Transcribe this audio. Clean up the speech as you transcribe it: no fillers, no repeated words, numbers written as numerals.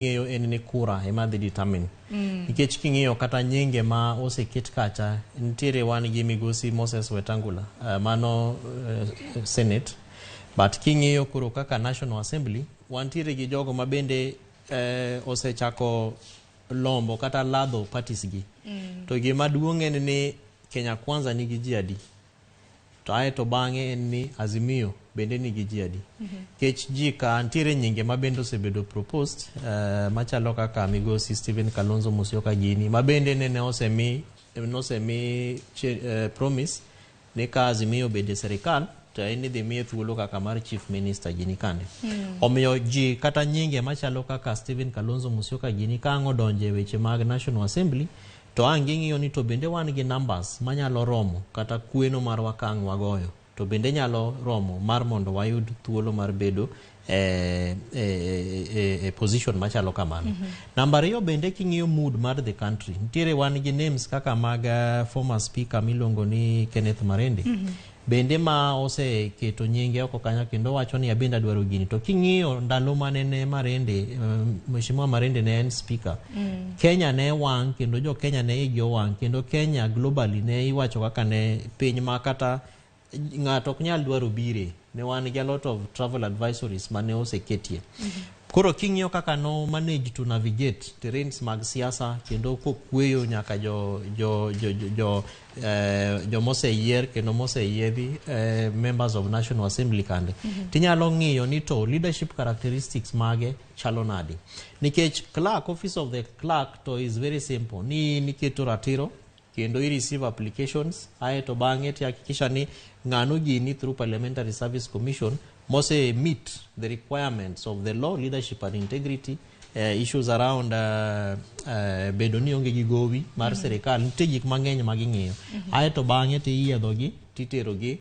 Ng'eyo en ni kura ema dhi determine. Nikech king'iyo kata nyinge ma oseket kacha, nitiere wan gi migosi Moses Wetangula, mano Senate. But king'iyo koro kaka National Assembly, wantiere gi jogo ma bende osechako lombo kata ladho parties gi. To gima duong' en ni Kenya Kwanza nigi ji adi? To ae to bang'e en ni Azimio bende nigi ji adi? Kech ji ka nitiere nyinge ma bende osebedo proposed machalo kaka migosi Stephen Kalonzo Musyoka gini ma bende nene osemi promise ni ka Azimio obede serikal to en idhi miye thuolo kaka mar chief minister gini kande. Omiyo ji kata nyinge machalo kaka Stephen Kalonzo Musyoka gini ka ang' odonje e weche mag National Assembly to ang' ging'iyo ni to bende wan gi numbers manyalo romo kata kweno marwa ka ang' wagoyo to bende nyalo romo mar mondo wayud thuolo mar bedo e position machalo kamano. Namba ariyo bende king'iyo mood mar the country, nitiere wan gi names kaka mag former speaker miluongo ni Kenneth Marende. Bende ma oseketo nyinge oko kanyo kendo wacho ni abende adwaro gini. To king'iyo ndalo mane ne Marende, Mheshimiwa Marende ne en speaker. Kenya ne wang' kendo jo Kenya ne igi owang' kendo Kenya globally ne iwacho kaka ne piny ma kata ng'ato ok nyal dwaro bire ne wan gi a lot of travel advisories mane oseketie. Koro king'iyo kaka no manage to navigate terrains mag siasa kendo kokweyo nyaka jo moseyier kendo moseyiedhi members of National Assembly kande. Tinyalo ng'iyo ni to leadership characteristics mage chalo nadi. Nikech clerk, office of the clerk to is very simple. Ni niketo ratiro kendo i receive applications ae to bang'e tihakikisha ni ng'ano gini through Parliamentary Service Commission mose meet the requirements of the law, leadership and integrity, issues around bedo ni onge gi gowi mar sirikal. Nitie gik mang'eny ma ging'iyo ae to bang'e tiyiedhogi titerogi.